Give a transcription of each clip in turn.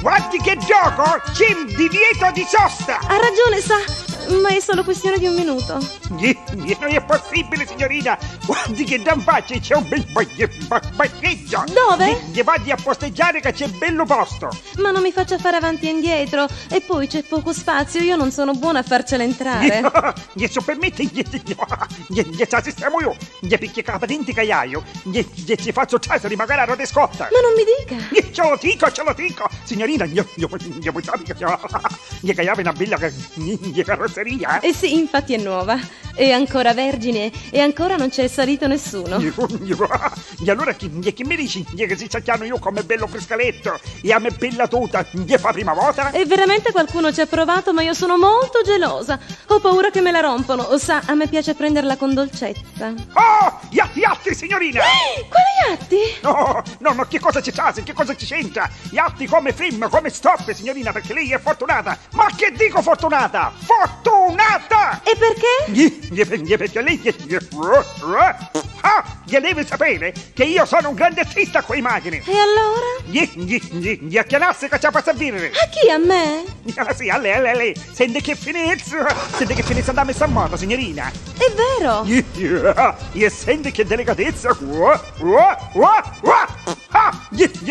Guardi che gioco, c'è un divieto di sosta! Ha ragione, sa, ma è solo questione di un minuto. Non è possibile, signorina! Guardi che da faccia c'è un bel parcheggio! Dove? Gli vadi a posteggiare che c'è un bello posto! Ma non mi faccia fare avanti e indietro. E poi c'è poco spazio, io non sono buona a farcela entrare. Gli se permette, gli sa sistemo io! Gli picchia la patente che io, gli ci faccio trasere magari a rote scotta! Ma non mi dica! Gli ce lo dico, ce lo dico! Signorina, io gli che una bella carrozzeria! Eh sì, infatti è nuova. È ancora vergine e ancora non c'è salito nessuno. E allora chi mi dice che si chiamano io come bello frescaletto e a me bella tuta, gli fa prima volta? E veramente qualcuno ci ha provato, ma io sono molto gelosa. Ho paura che me la rompono. Sa, a me piace prenderla con dolcezza. Oh, gli atti, atti, signorina! Quali atti? No, no, no, che cosa ci c'ha? Che cosa ci c'entra? Gli atti come film, come stop, signorina, perché lei è fortunata. Ma che dico fortunata? Fortunata! E perché? Perché lei gli deve sapere che io sono un grande artista con le macchine. E allora? Gli acchianasse che ci passa a vivere. A chi? A me? Ah, sì, a lei, a lei, a lei. Sente che finezza. Sente che finezza da messa a moto, signorina. È vero. E sente che delicatezza.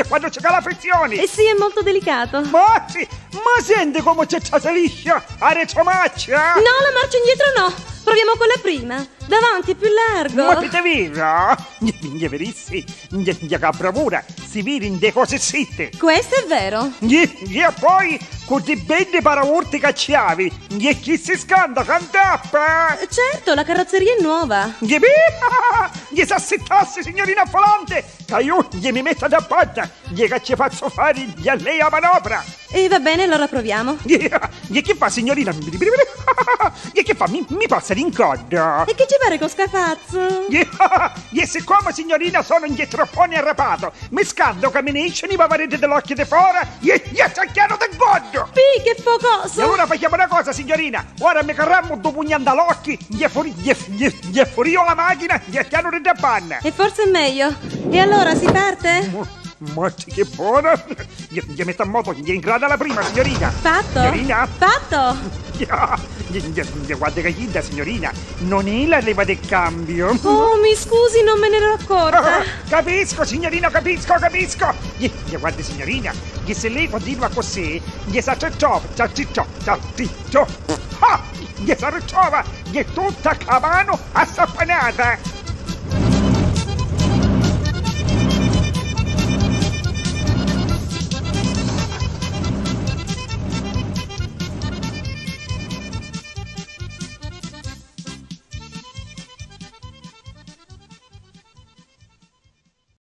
Quando c'è la frizione. Eh sì, è molto delicato. Ma sì, ma sente come c'è liscia, a retromaccia. No, la marcia indietro no. Proviamo con la prima. Davanti è più largo. Ma te vero? Gli verissi, gli che bravura, si vede in de cose zitte. Questo è vero. E poi, con di belle paraurti che ci avevi, e chi si scanda, cantappa. Certo, la carrozzeria è nuova. Gli s'assetasse, signorina Volante, che io gli mi metto da parte, gli che ci faccio fare gli a lei a manovra. E va bene, allora proviamo. E che fa, signorina? E che fa? Mi passa d'incodo. E che ci pare con scafazzo? E siccome, signorina, sono un troppone arrapato, mi scando che mi ne escono i pavaretti dell'occhio di fuori e io del goddo. Pi, che focoso! E allora facciamo una cosa, signorina. Ora mi carrammo due pugni dall'occhio, gli furio la macchina, gli chiaro di panna. E forse è meglio. E allora si parte? Ma che buona! Gli metto a moto, gli ingrada la prima, signorina! Fatto! Signorina! Fatto! Guarda che ghinda, signorina! Non è la leva del cambio! Oh, mi scusi, non me ne ero accorta! Oh, capisco, signorina, capisco, capisco! Guarda, signorina, che se lei continua così, gli sa ciò, ciò, ciò, ciò, ah! Gli sa ritrova, gli è tutta cavano assappanata!